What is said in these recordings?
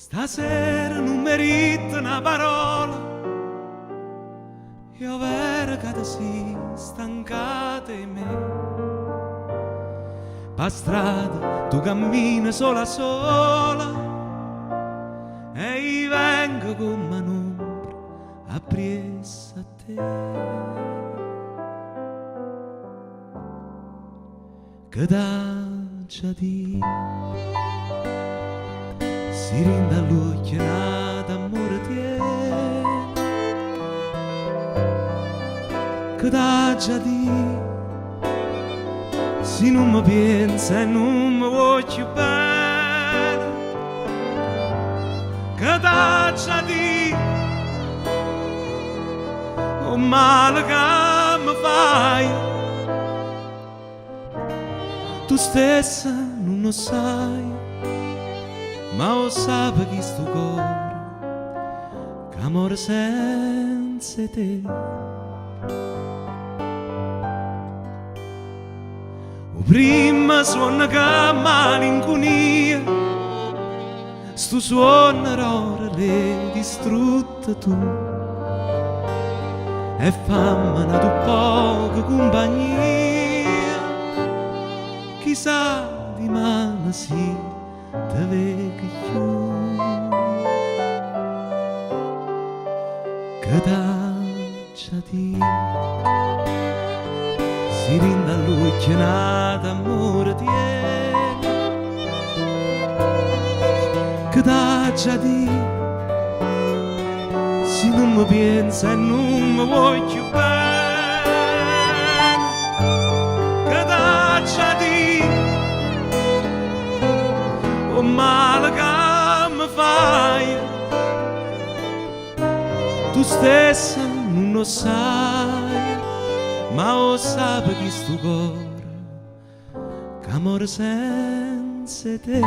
Stasera nun m'he ditto na parola È overo ca te si stancata 'e me P' 'a strada tu cammine sola sola E i' vengo comm'a n'ombra appriesso a te Che t'aggia di' Si dint' a ll'uocchie n'ato ammore tiene Che t'aggia di' Si nun me pienze e nun me vuo' cchiù bene Che t'aggia di' 'O male ca me faje Tu stessa nun 'o ssaje, ma 'o ssape chistu core ca more senza 'e te. 'O primmo suonno che malincunia, stu suonno d'oro l'hê distrutto tu. E famme n'atu ppoco cumpagnia, chisà dimane si te veco cchiù. Che t'aggia di' si dint' a ll'uocchie n'ato ammore tiene? Che t'aggia di' si nun me pienze e nun me vuo' cchiù bene? Che t'aggia di' 'o male ca me faje Tu stessa nun 'o ssaje, ma 'o ssape chistu core ca more senza 'e te.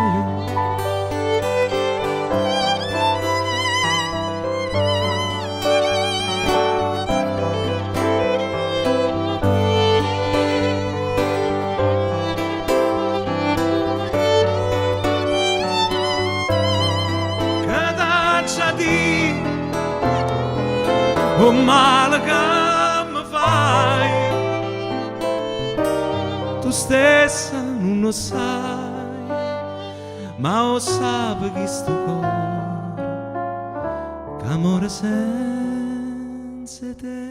Che t'aggia di' 'o male ca me faje Tu stessa nun 'o ssaje, ma 'o ssape chistu core ca more senza 'e te.